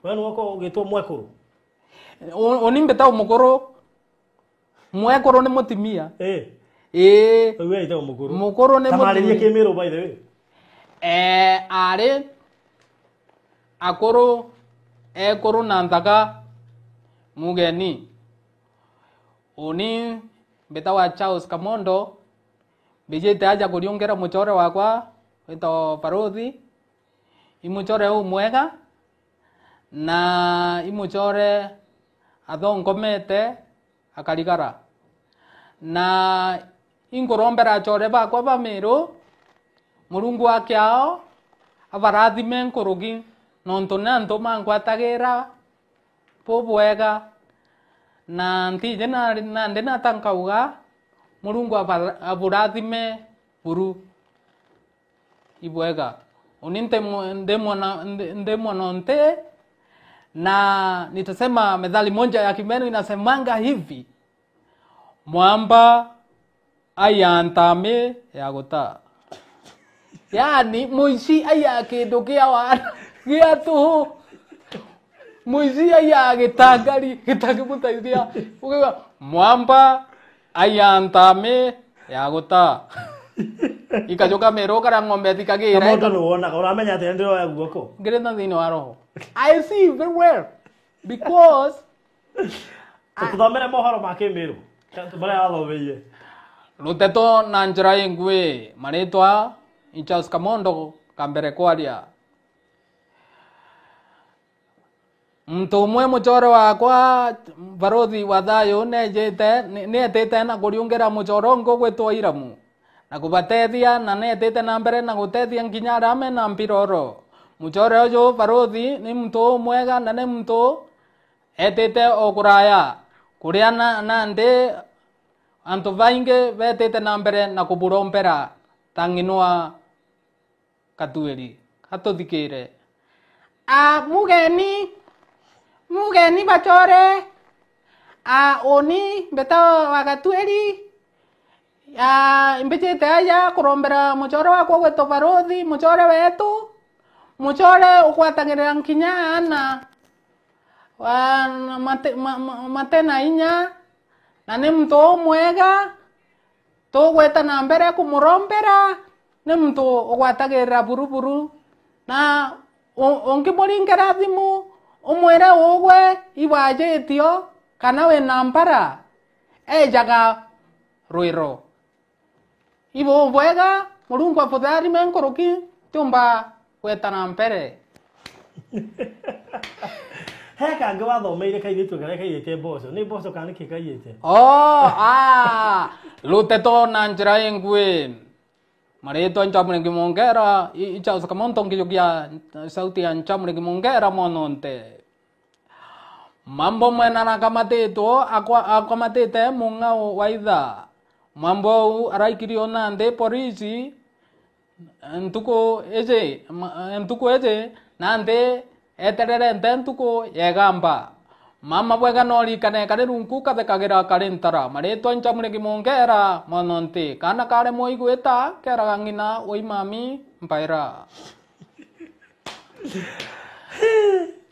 We nĩ wakorwo ũgĩtwo mwekũrũ. Oni mbetagwo mukuru. Mwekuru ni mutimia. Eh. Ĩĩ. Rĩu we wĩtagwo mũkũrũ. Mukuru ni Ta marĩrie muthuri. kĩmĩrũ by the way. Eh, arĩ akũrũ ekũrũ na nthaka mugeni uni mbetagwa Charles Kamondo mbijite aja kuriungera muchore wakwa witagwo Baruthi imuchore uu mwega na imuchore athongomete akarigara na inkurombera achore bakwa ba Meru Murungu wa kiao abarathime nkurugi nontu ni antu mangwatagira bubwega na ntije nandi natankauga Murungu aburathime buru ibwega uni ndi mwana nte na nitasema methali moja ya Kimeru inasemanga hivi: mwamba ayantame ya guta, yani muici aya kindu kia wana gia tuhu, muici aya gitangari gitangimũteithia ukiuga mwamba ayantame ya guta ikajoka Meru kana ng'ombe thikagira. Kamondo nĩ wonaga ũramenya atĩa ndĩroya guoko. Ngĩrĩ na thĩinĩ wa roho. I see very well because Tũthomere mohoro ma kĩmĩrũ marĩa wathomeire. Ruteto na njĩra ĩngwĩ marĩtwa ni Charles Kamondo kambere kwaria mtu umwe muchoro wakwa barothi wa thayo nejete nietite na kuriungera muchoro ngo gwitwo Iramu na kubatethia na netite na mbere na gutethia nginya aria mena mpiroro. Muchoro uyu barothi ni mtu mwega na ni mtu etite o kuraya kuria na ndi antu baingi betite na mbere na kuburombera tang'inwa Katueri atuthikire. A mugeni mugeni bachore a oni mbeta wa Gatueri a mbechete aya kurombera muchore wakwa gwetwo Baruthi muchore wetu muchore ukwatagirira nkinya ana wa matena inya na ni mtu mwega tugweta na mbere kumurombera ni mtu ugwatagirira buruburu na ungimuringera thimu umwire ugwe iwajitio kana wina mpara ejaga rwiro ibo bwega Murungu afutharime nkuruki tumba gweta na mbere. He kangĩ wathomeire kairĩtu karĩa kaiyĩte mboco nĩ mboco kana nĩkĩ kaiyĩte? Oh, ah, ruteto na njĩra ĩngwĩ marĩtwa Nchamũrĩngi Mongera Charles Kamondo ngijukia sauti ya Nchamũrĩngi Mongera mononte mambo mwena nakamatĩtwo akamatĩte mung'ao wa ithaa mambo au araikirio na nthĩ polisi ntuku ĩjĩ na nthĩ eterere nte ntuku yegamba mama bwega norikane kari rungu kathekagira kari ntara marĩtwa Nchamũrĩngi Mongera mononte kana kare moigwĩta keraga ng'ina oi mami mpaira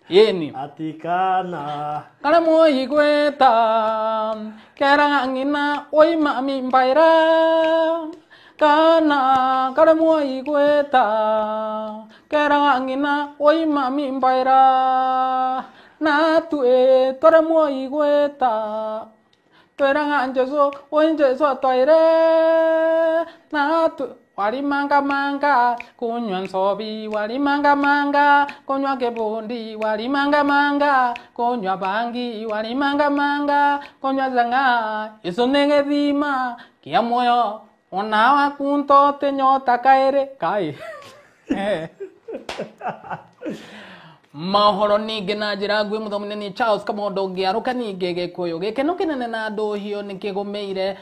yeni atikana kare moigwĩta keraga ng'ina oi mami mpaira kana kare moigwĩta keraga ng'ina oi mami mpaira na tue tware moigwĩta tweraga Jesu oi Jesu atwaire na tu walimanga kunywa nsobi walimanga kunywa kebundi walimanga kunywa bangi walimanga kunywa zanga iso nĩgĩthima kia muoyo ona wakunto tenyota kaere kai. Mohoro ningĩ na njĩra nguĩ mũthomi nĩ Charles Kamondo ngĩarũka ningĩ Gĩkũyũ gĩkeno kĩnene na ndũhio nĩkĩgũmĩire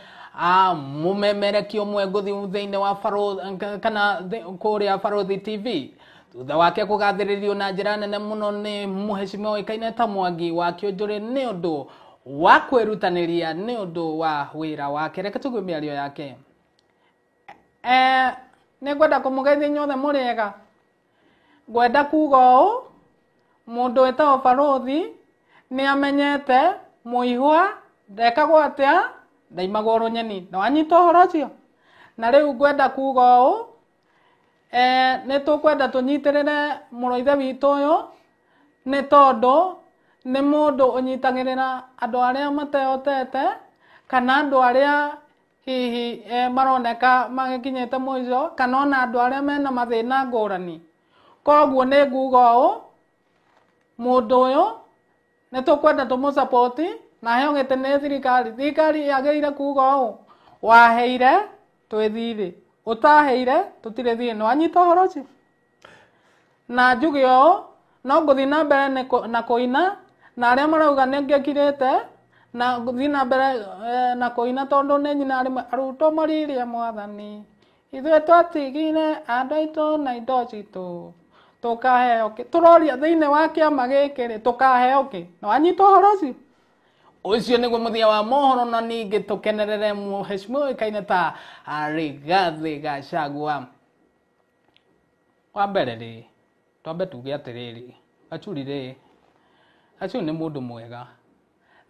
mũmemerekia ũmwe ngũthi thĩinĩ wa kana kũrĩa Baruthi TV thutha wake kũgathĩrĩrio na njĩra nene mũno nĩ mũhecimiwa ũĩkaine ta Mwangi wa Kĩũnjũrĩ nĩ ũndũ wa kwĩrutanĩria nĩ ũndũ wa wĩra wake. Reke tũigue mĩario yake. Nĩngwenda kũmũgeithia inyuothe mũrĩega. Ngwenda kuga ũũ Mũndũ wĩtagwo Barũthi nĩ amenyete mũihwa ndekagwo atĩa, ndaimagwo rũnyeni. Na wanyita ũhoro ũcio? Na rĩu ngwenda kuga ũũ, nĩ tũkwenda tũnyitĩrĩre mũrũ ithe witũ ũyũ, nĩ tondũ nĩ mũndũ ũnyitagĩrĩra andũ arĩa matehotete kana andũ arĩa hihi maroneka magĩkinyĩte mũico, kana ona andũ arĩa mena mathĩna ngũrani. Koguo nĩ nguga ũũ, mũndũ ũyũ nĩ tũkwenda tũmũ-support na aheo gĩtĩ nĩ thirikari. Thirikari yagĩrĩire kuga ũũ, waheire twĩ thirĩ, ũtaheire tũtirĩ thirĩ. Nĩ wanyita ũhoro ũcio? Na njuge ũũ, no ngũthiĩ na mbere na kũina, na arĩa marauga nĩ ngĩkirĩte, na ngũthiĩ na mbere na kũina tondũ nĩ nyina rĩmwe arutwo moririe mwathani, ithuĩ twatigire andũ aitũ na indo citũ, tũkaheo kĩ? Tũroria thĩinĩ wa kĩama gĩkĩ rĩ, tũkaheo kĩ? Nĩ wanyita ũhoro ũcio? Ũcio nĩguo mũthia wa mohoro, na ningĩ tũkenerere mũheshimiwa ũĩkaine ta Rigathi Gachagua. Wa mbere rĩ, twambe tuge atĩrĩrĩ, Gachuri rĩ, Gachuri nĩ mũndũ mwega.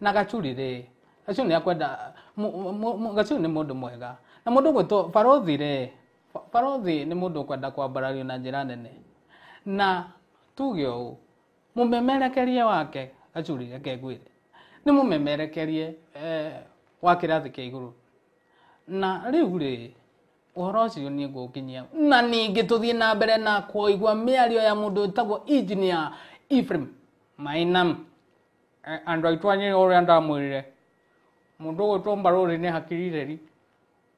Na Gachuri rĩ, Gachuri nĩ akwenda, Gachuri nĩ mũndũ mwega. Na mũndũ ũgwĩtwo Barũthi rĩ, Barũthi nĩ mũndũ ũkwenda kwambarario na njĩra nene. Na tuge ũũ, mũmemerekerie wake Gachuri, reke ngwĩre, nĩ mũmemerekerie wa kĩrathi kĩa igũrũ. Na rĩu rĩ, ũhoro ũcio niĩ ngũkinyia. Na ningĩ tũthiĩ na mbere na kũigua mĩario ya mũndũ wĩtagwo Engineer Ephraim Maina. Andũ aitũ a Nyĩrĩ ũrĩa ndamwĩrire, mũndũ ũgwĩtwo Barũthi nĩ hakiri theri.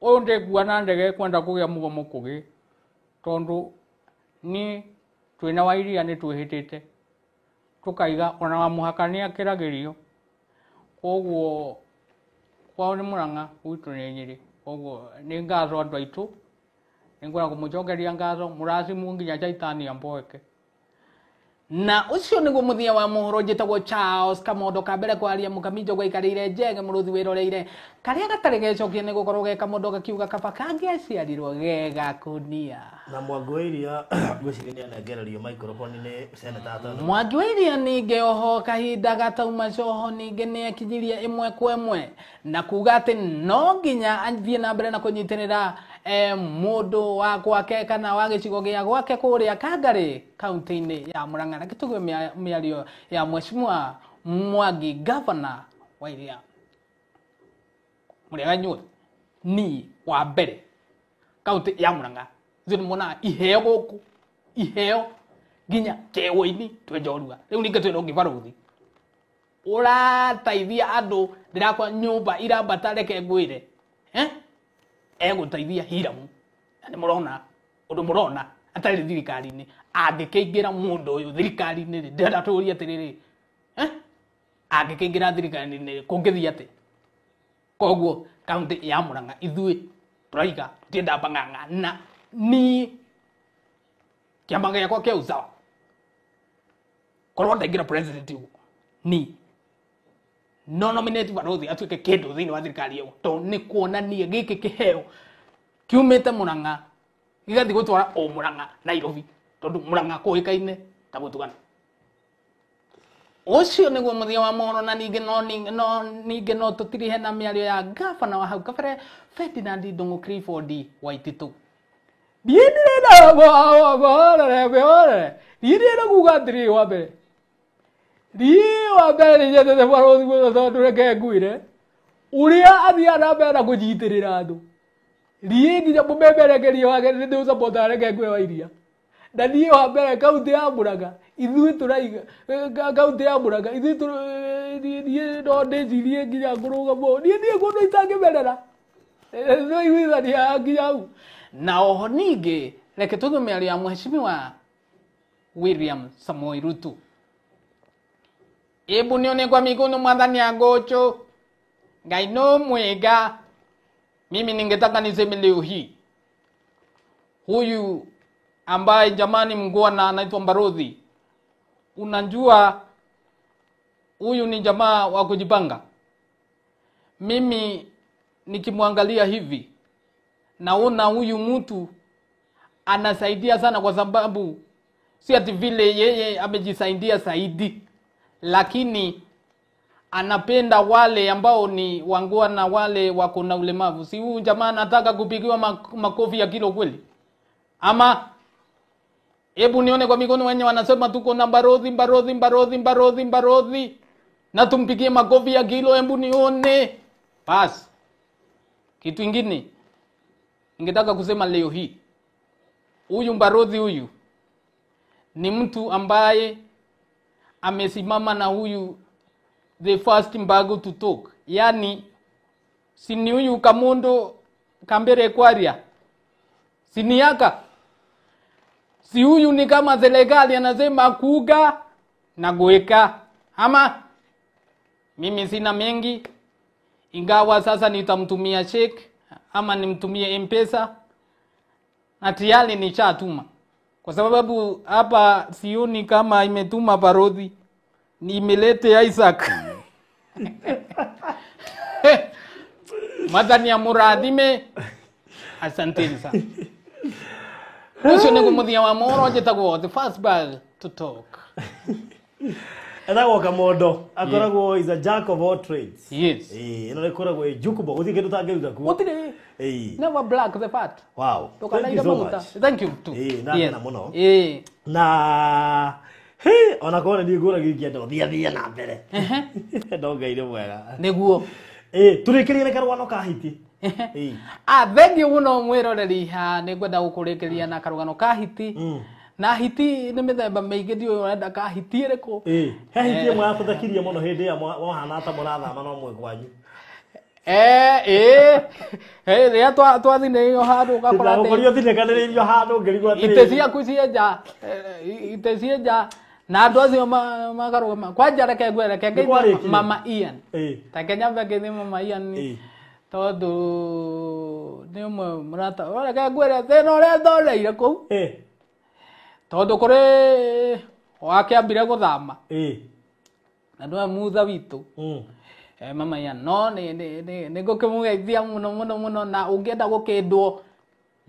Ũyũ ndĩkua na ndege kwenda kũgĩa mũgomo kũgĩ, tondũ niĩ twĩna wa iria nĩ twĩhĩtĩte tũkaiga ona wa mũhaka nĩ akĩragĩrio. Koguo kwao nĩ Mũrang'a, gwitũ nĩ Nyĩrĩ. Koguo nĩ ngatho andũ aitũ, nĩ ngwenda kũmũcokeria ngatho, mũracimu nginya Caitani amboeke. Na ũcio nĩguo mũthia wa mohoro. Njĩtagwo Charles Kamondo ka mbere kwaria mũkaminjo gwaikarĩire njege mũrũthi wĩroreire karĩa gatarĩ gecokia nĩ gũkorwo ge kamondo gakiuga kaba kangĩaciarirwo ge gakunia. Na Mwangi wa Iria ngwĩciria nĩ anengererio microphone nĩ senator atano. Mwangi wa Iria ningĩ oho kahinda gatauma coho ningĩ nĩ ekinyirie ĩmwe kwa ĩmwe na kuga atĩ no nginya athiĩ na mbere na kũnyitĩrĩra mũndũ wa gwake kana wa gĩcigo gĩa gwake kũrĩa Kangarĩ kaunti-inĩ ya Murang'a. Na gĩtũgwe mĩario ya Mheshimiwa Mwangi, gavana wa Iria. Mũrĩega inyuothe, ni wa mbere kaunti ya Murang'a ithuĩ nĩ muonaga iheo gũkũ, iheo nginya kĩwĩini twĩ njorua. Rĩu ningĩ twĩna ũngĩ Barũthi ũrateithia andũ, ndĩrakwa nyũmba irambata, reke ngwĩre, egũteithia Hiramu. Na nĩ mũrona ũndũ mũrona atarĩ thirikari-inĩ, angĩkĩingĩra mũndũ ũyũ thirikari-inĩ rĩ, ndĩrenda tũũrie atĩrĩrĩ, angĩkĩingĩra thirikari-inĩ rĩ, kũngĩthiĩ atĩa? Koguo kaunti ya Murang'a ithuĩ tũraiga tũtienda bang'ang'a, na niĩ kĩama gĩakwa kĩa Usawa korwo ndaingĩra president ũguo, ni no nominate Barũthi atuĩke kĩndũ thĩinĩ wa thirikari ĩyo, tondũ nĩ kuonania gĩkĩ kĩheo kiumĩte Murang'a gĩgathiĩ gũtwara o Murang'a Nairobi, tondũ Murang'a kũĩkaine ta gũtugana. Ũcio nĩguo mũthia wa mohoro. Na ningĩ no ningĩ no tũtirihe na mĩario ya gavana wa hau kabere Ferdinand Ndung'u Clifford Waititu. Niĩ ndĩrenda niĩ ndĩrenda kuga atĩrĩrĩ, wa mbere niĩ wa mbere nĩ nyendete Barũthi mũno, tondũ reke ngwĩre ũrĩa athiaga na mbere na kũnyitĩrĩra andũ. Niĩ nginya mũmemerekeria wake nĩ ndĩũcapotaga, reke ngwĩre wa Iria. Na niĩ wa mbere kaunti ya Murang'a ithuĩ tũraiga kaunti ya Murang'a ithuĩ niĩ no ndĩcirie nginya kũrũgama ũũ. Niĩ niĩ kũndũ itangĩmerera nĩiguithania nginya hau. Na oho ningĩ reke tũthume mĩario ya Mheshimiwa William Samoei Ruto. Ebu nione kwa mikono mwathani agocho Ngai no mwega. Mimi ningetaka niseme leo hii, huyu ambaye jamani mngwana anaitwa Mbaruthi, unajua huyu ni jamaa wa kujipanga. Mimi nikimwangalia hivi naona huyu mtu anasaidia sana, kwa sababu Si ati vile yeye amejisaidia zaidi, lakini anapenda wale ambao ni wangua na wale wako na ulemavu. Si huyu jamaa anataka kupigiwa makofi ya kilo kweli? Ama hebu nione kwa mikono wenye wanasema tuko na barodhi barodhi barodhi barodhi barodhi na tumpigie makofi ya kilo, hebu nione. Bas. Kitu ingine ningetaka kusema leo hii, huyu barodhi huyu ni mtu ambaye amesimama na huyu the first Mbago to talk. Yani si ni huyu Kamondo Kambere Kwaria, si ni yaka, si huyu ni kama serikali anasema kuga na kuweka. Ama mimi sina mengi, ingawa sasa nitamtumia check ama nimtumie M-Pesa na tayari nishatuma, kwa sababu hapa sioni kama imetuma barodhi, nimelete Isaac. Madhani ya muradime. Asanteni sana. Ucio nĩ mũthia wa mohoro, njĩtagwo the first bag to talk. Etagwo Kamondo, akoragwo is a jack of all trades. Yes. Ĩno ĩkoragwo ĩ jukebox, gũtirĩ kĩndũ ũtangĩruta kuo. Gũtirĩ. Never black the fat. Wow. Thank you so much. Thank you too. Ndakena mũno. Na he ona korwo nĩ ngũragia ingĩenda ũthiathia na mbere. No Ngai nĩ mwega. Nĩguo. Tũrĩkĩrie na karũgano ka hiti. Thank you mũno mwĩroreri. Nĩ ngwenda gũkũrĩkĩria na karũgano ka hiti. Na hiti nĩ mĩthemba mĩingĩ, ndiũĩ ũrenda ka hiti ĩrĩkũ. He hiti ĩmwe yakũthekirie mũno hĩndĩ ĩrĩa wahana ta mũrathama no mwe kwanyu. Rĩrĩa twathinĩirio handũ ũgakora atĩ Ndagũkorio thinĩkanĩrĩirio handũ ngĩrigwo atĩrĩrĩ. Itĩ ciaku cienja, itĩ cienja na andũ acio makarũgama. Kwanja reke ngwĩre, reke ngeithie Mama Ian. Ta nyambe ngeithie Mama Ian tondũ nĩ ũmwe mũrata. Reke ngwĩre thĩna ũrĩa thondeire kũu. Tondũ kũrĩ wakĩambire gũthama. Na nĩwe mutha witũ. Mama Ian, no nĩ ngũkĩmũgeithia mũno mũno mũno, na ũngĩenda gũkĩndwo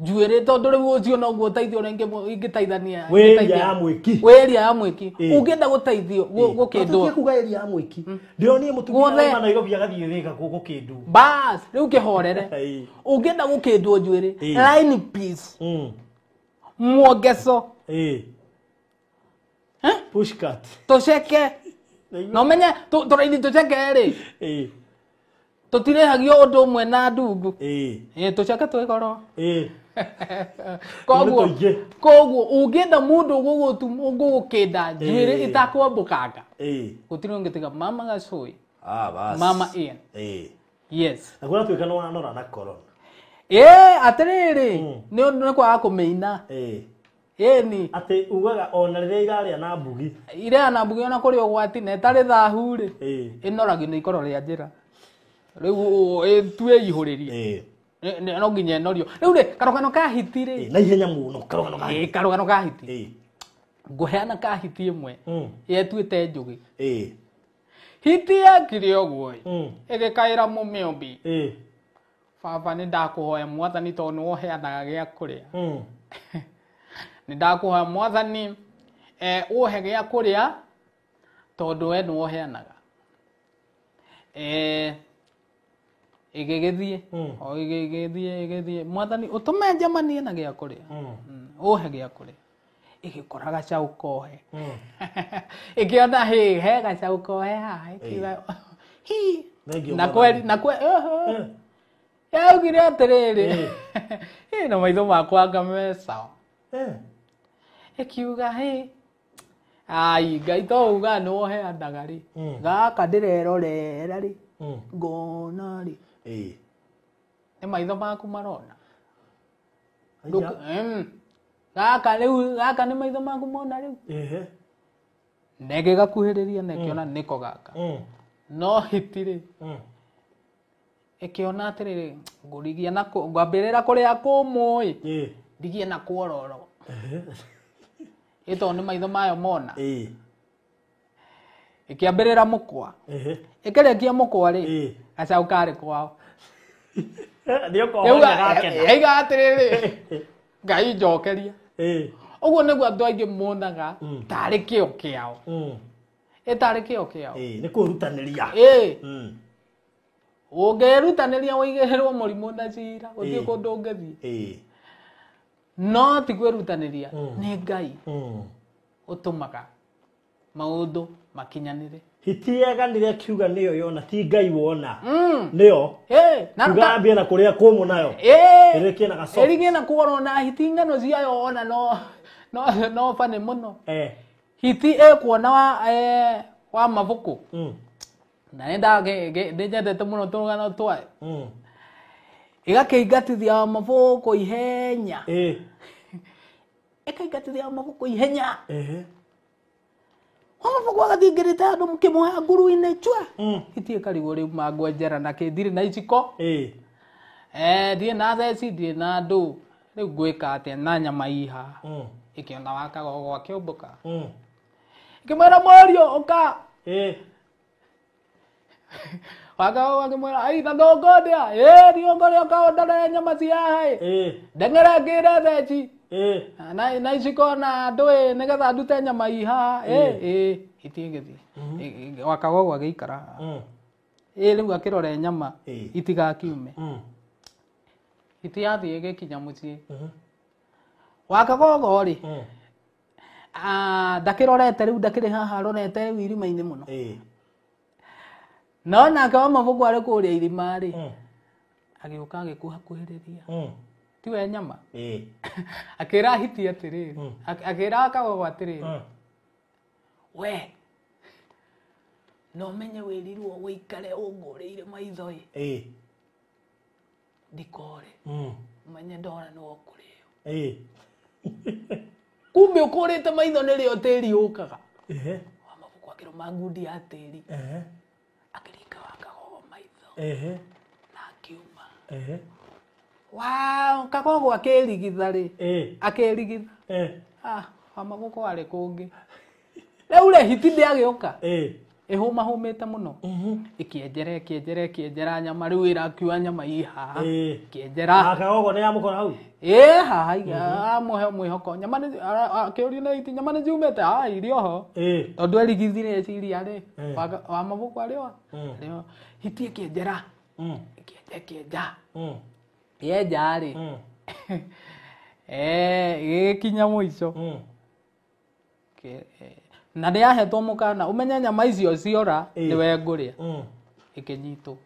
njuĩrĩ tondũ rĩu ũcio noguo ũteithio ũrĩa ingĩteithania. Wĩ area ya Mwĩki. Wĩ area ya Mwĩki. Ũngĩenda gũteithio gũkĩndwo. Tũtige kuga area ya Mwĩki. Ndĩronire mũtumia auma Nairobi agathiĩ Thĩka gũkĩndwo. Bas, rĩu kĩhorere. Ũngĩenda gũkĩndwo njuĩrĩ, line piece. Mwongeco. Pushcart. Tũceke. No menye tũraithi tũceke rĩ. Tũtirĩhagio ũndũ ũmwe na ndungu. Tũceke twĩkorwo. Koguo ũngĩenda mũndũ ũgũgũkĩnda njuĩrĩ ĩtakwambũkanga, gũtirĩ ũngĩ tiga Mama Gacũi. Mama Ian. Yes. Na kũratuĩka nĩ wanora na corona. Atĩrĩrĩ, nĩ kwaga kũmĩina. Ĩni. Atĩ ugaga ona rĩrĩa irarĩa na mbugi. Irĩa na mbugi ona kũrĩ ũgwati na ĩtarĩ thahu rĩ, ĩnoragio nĩ ikoro rĩa njĩra. Rĩu ĩtue ihũrĩrie. No nginya ĩnorio. Rĩu rĩ, karũgano ka hiti rĩ. Na ihenya mũno karũgano ka hiti. Karũgano ka hiti. Ngũheana ka hiti ĩmwe yetuĩte njũgĩ. Hiti yakire ũguo ĩgĩkaĩra mũmĩũmbi. Baba nĩ ndakũhoya mwathani tondũ nĩwe ũheanaga gĩa kũrĩa. Nĩ ndakũhoya mwathani ũhe gĩa kũrĩa tondũ we nĩwe ũheanaga. Ĩgĩgĩthiĩ o ĩgĩgĩthiĩ ĩgĩthiĩ, mwathani ũtũme njemanie na gĩa kũrĩa, ũhe gĩa kũrĩa. Ĩgĩkora gacaũ kohe. Ĩkĩona hĩ he gacaũ kohe haha, ĩkiuga hi na kweli na kweli yaugire atĩrĩrĩ, na maitho makwa anga me sawa. Ĩkiuga hĩ ai Ngai to uga nĩwe ũheanaga rĩ, gaka ndĩrerorera rĩ, ngona rĩ, nĩ maitho maku marona. Gaka rĩu, gaka nĩ maitho maku mona rĩu. Na ĩgĩgakuhĩrĩria na ĩkĩona nĩko gaka. No hiti rĩ, ĩkĩona atĩrĩrĩ, ngũrigia na ngwambĩrĩra kũrĩa kũmũ ĩ, ndigie na kwororo. Ĩ tondũ nĩ maitho mayo mona. Ĩkĩambĩrĩra mũkwa. Ĩkĩrĩkia mũkwa rĩ, gacaũ karĩ kwao. Yauga atĩrĩrĩ, Ngai njokeria. Ũguo nĩguo andũ aingĩ monaga tarĩ kĩo kĩao. Ĩtarĩ kĩo kĩao. Nĩ kwĩrutanĩria. Ũngĩrutanĩria wĩigĩrĩrwo mũrimũ na cira gũtirĩ kũndũ ũngĩthiĩ. No ti kwĩrutanĩria, nĩ Ngai ũtũmaga maũndũ makinyanĩre. Hiti yeganire akiuga nĩyo yona ti Ngai wona. Nĩyo. Kiuga ambie na kũrĩa kũmũ nayo. Ĩrĩkie na gacoka. Ĩrĩkie na kũorwo na hiti ng'ano ciayo ona no bane mũno. Hiti ĩkuona wa mabuku. Na nĩnyendete mũno tũrũgano twayo. Ĩgakĩingatithia wa mabuku ihenya. Ĩkaingatithia wa mabuku ihenya. Wa mabuku agathingĩrĩte andũ mũkĩmũhe nguru-inĩ chua. Hiti ĩkarigwo rĩu mangwenjera na kĩ ndirĩ na iciko. Ndirĩ na theci, ndirĩ na ndũ. Rĩu ngwĩka atĩa na nyama iha. Ĩkĩona wa kagogo akĩũmbũka. Ĩkĩmwĩra mũriũ ũka. Wakagogo akĩmwĩra ai na ndũngũndĩa. Ndingũkũrĩa ũkaũndore nyama cia haha. Ndeng'ere ngĩre theci. Na iciko na ndũĩ nĩgetha ndute nyama ihaha. Hiti ĩgĩthiĩ. Wakagogo agĩikara. Rĩu akĩrora nyama itigakiume. Hiti yathiĩ ĩgĩkinya mũciĩ. Wakagogo rĩ, ndakĩrorete rĩu ndakĩrĩ haha arorete rĩu irima-inĩ mũno. No nake wa mabuku arĩ kũrĩa irima rĩ, agĩũka agĩkuhakuhĩrĩria. Tiwe nyama. Akĩra hiti atĩrĩrĩ, akĩra kagogo atĩrĩrĩ, we no menye wĩrirwo wĩikare ũngũrĩire maitho ĩ. Ndikore. Menye ndora nĩ ũkũrĩo. Kumbe ũkũrĩte maitho nĩrĩo tĩri ũkaga. Wa mabuku akĩrũma ngundi ya tĩri. Akĩringa wa kagogo maitho. Na akiuma. Wa kagogo akĩrigitha rĩ. Akĩrigitha. Wa mabuku arĩ kũngĩ. Rĩu rĩ hiti ndĩagĩũka. Ĩhũmahũmĩte mũno. Ĩkĩenjera ĩkĩenjera ĩkĩenjera nyama rĩu ĩrakiua nyama ĩ haha. Ĩkĩenjera. Kagogo nĩ yamũkora hau? Haha amũhe mwĩhoko. Nyama nĩ akĩũrio nĩ hiti nyama nĩ ciumĩte? Irio ho. Tondũ erigithire eciria rĩ, wa mabuku arĩ o. Hiti ĩkĩenjera. Ĩkĩenja ĩkĩenja. Yenja rĩ. Ĩgĩkinya mũico. Na nĩyahetwo mũkana ũmenye nyama icio ciora nĩwe ngũrĩa. Ĩkĩnyitwo.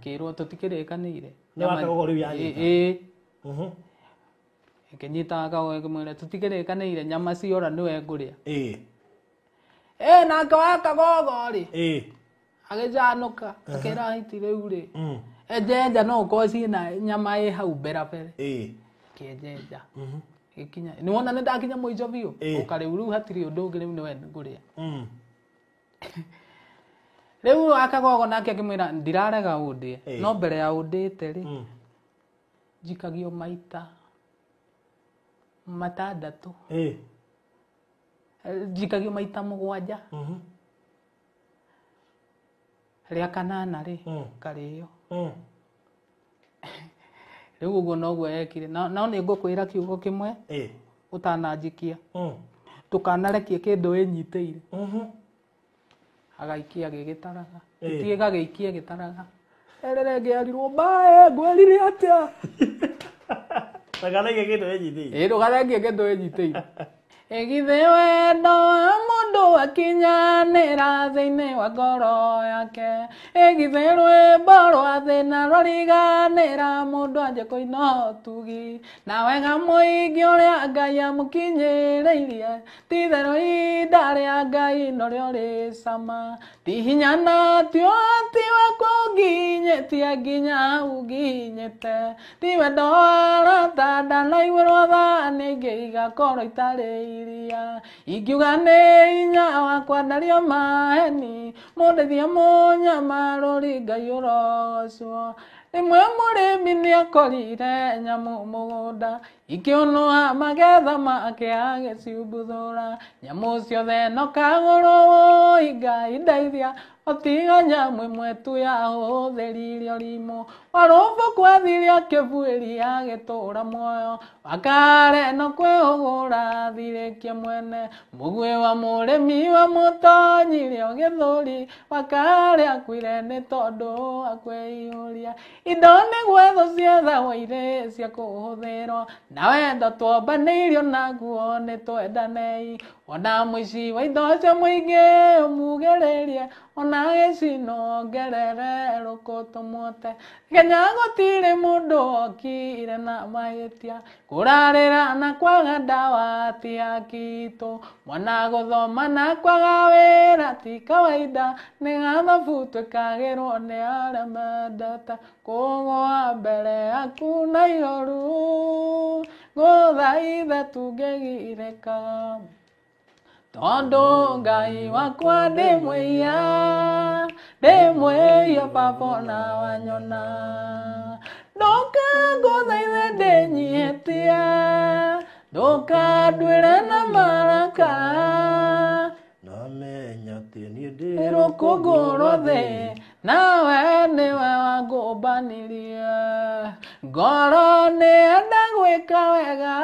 Kĩrwo tũtikĩrĩkanĩire. Nĩ wa kagogo rĩu yanyita. Ĩkĩnyita kagogo ĩkĩmwĩra tũtikĩrĩkanĩire nyama ciora nĩwe ngũrĩa. Nake wa kagogo rĩ, agĩcanũka akĩra hiti rĩu rĩ, enjenja no ũkorwo ciĩna nyama ĩ hau mbere mbere. Kĩenjenja. Gĩkinya. Nĩwona nĩ ndakinya mũico biũ. Ũka rĩu rĩu hatirĩ ũndũ ũngĩ rĩu nĩwe ngũrĩa. Rĩu akagogo nake akĩmwĩra ndirarega ũndĩe. No mbere ya ũndĩte rĩ, njikagio maita matandatũ. Njikagio maita mũgwanja. Rĩa kanana rĩ, karĩo. Rĩu ũguo noguo ekire. No nĩ ngũkwĩra kiugo kĩmwe ũtananjikia. Ndũkanarekie kĩndũ wĩnyitĩire. Agaikia gĩgĩtaraga. Hiti ĩgagĩikia gĩtaraga. Erere ngĩarirwo mbae ngwerire atĩa. Ndũkanarekie kĩndũ wĩnyitĩire. Ndũkanarekie kĩndũ wĩnyitĩire. Ĩgithĩ wendo wa mũndũ akinyanĩra thĩinĩ wa ngoro yake. Ĩgithĩ rwĩmbo rwa thĩna rwariganĩra mũndũ anjie kũina ũtugi. Na wega mũingĩ ũrĩa Ngai amũkinyĩrĩirie. Ti-itherũ ihinda rĩa Ngai norĩo rĩ cama. Ti hinya na ti ũhoti wakwa ũnginyĩtie nginya hau nginyĩte. Ti wendo wa arata ndanaiguĩrwo tha nĩ ingĩ igakorwo itarĩ iria. Ingiuga nĩ hinya wakwa ndario maheni. Mũndeithie mũnyamarũri Ngai ũrogocwo. Rĩmwe mũrĩmi nĩakorire nyamũ mũgũnda ikĩũnũha magetha make agĩciumbuthũra. Nyamũ ciothe no kagũrũ woi Ngai ndeithia. Otiga nyamũ ĩmwe tu yahũthĩrire ũrimũ. Warũbũ kwathire akĩbuĩria agĩtũra muoyo. Wakare no kwĩhũgũra athirĩkie mwene. Mũguĩ wa mũrĩmi wa mũtonyire gĩthũri. Wakare akuire nĩ tondũ akwĩihũria. Indo nĩ gwethwo ciethagwo irĩ cia kũhũthĩrwo. Na wendo twombanĩirio naguo nĩ twendanei. Ona mũici wa indo cia mũingĩ ũmugĩrĩrie. Ona gĩcino ongerere rũkũtũ muote. Kenya gũtirĩ mũndũ okire na mahĩtia. Kũrarĩra na kwaga ndawa ti haki itũ. Mwana gũthoma na kwaga wĩra ti kawaida. Nĩ gathabu twĩkagĩrwo nĩ arĩa mendete. Kũgũa mbere yaku na ihoru. Ngũthaithe tungĩgirĩka. Tondũ Ngai wakwa ndĩ mwĩhia, baba ona wanyona. Ndoka ngũthaithe ndĩnyihĩtie, ndũkanduĩre na marakara. Namenya atĩ niĩ ndĩ Rũkũngũ rwa thĩ, nawe nĩwe wangũmbanirie. Ngoro nĩyenda gwĩka wega,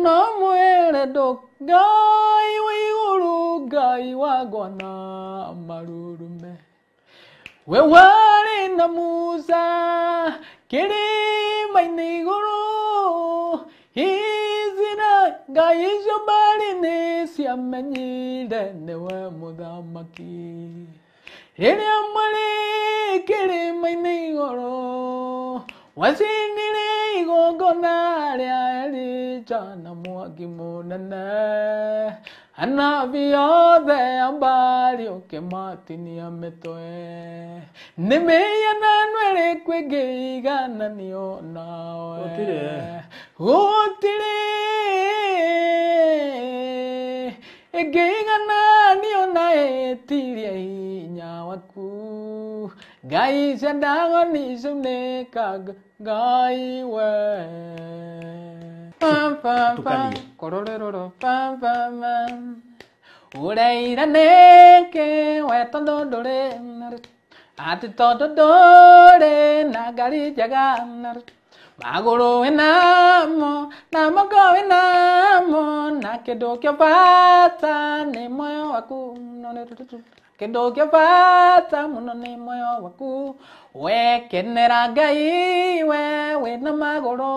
no mwĩrĩ ndũ Ngai wa igũrũ, Ngai wa ngwana marurume. We warĩ na Musa kĩrĩma-inĩ igũrũ, Isiraeli Ngai icio mbarĩ nĩciamenyire nĩwe mũthamaki. Rĩrĩa marĩ kĩrĩma-inĩ igũrũ, wacinire igongona rĩa Elija na mwaki mũnene. Anabii othe a Baali ũkĩmatinia mĩtwe. Nĩ mĩhianano ĩrĩkũ ĩngĩigananio nawe? Gũtirĩ. Gũtirĩ ĩngĩigananio na ĩtirie hinya waku. Ngai cia Ndagoni ciunĩkaga Ngai we. Pam, pam, pam. Tukanie. Kororororo, pam, pam, pam. Ũreira nĩkĩ we tondũ ndũrĩ atĩ tondũ ndũrĩ na ngari njega magũrũ wĩnamo na moko wĩnamo na kĩndũ kĩa bata nĩ muoyo waku kĩndũ kĩa bata mũno nĩ muoyo waku we kenera Ngai we wĩna magũrũ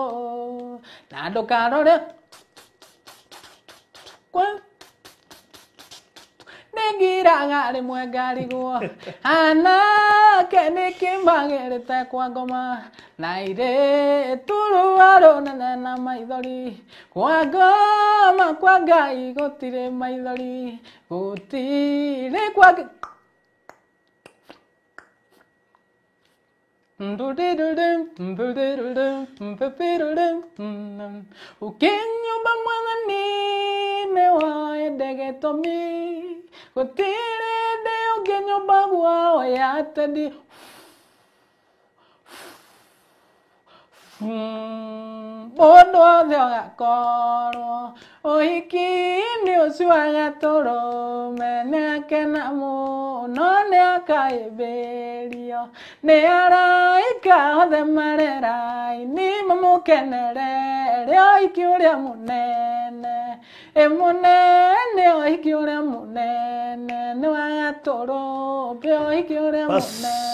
na ndũkarore kwa nĩngiraga rĩmwe ngarigwo anake nĩkĩmagĩrĩte kwa ngoma na irĩtu rũa rũnene na maithori kwa ngoma kwa Ngai gũtirĩ maithori gũtirĩ kwa Ũkĩnyũmba mwathani nĩwoe gĩtũmi gũtirĩ ndĩ ũngĩnyũmba guoya atĩ ndi mũndũ wothe ũgakorwo ũhiki-inĩ ũcio wa gatũrũme nĩakena mũno nĩakaĩmbĩrio nĩ araika othe mareraini mamũkenerere ũhiki ũrĩa mũnene ĩ mũnene ũhiki ũrĩa mũnene nĩ wa gatũrũme ũhiki ũrĩa Bas. mũnene.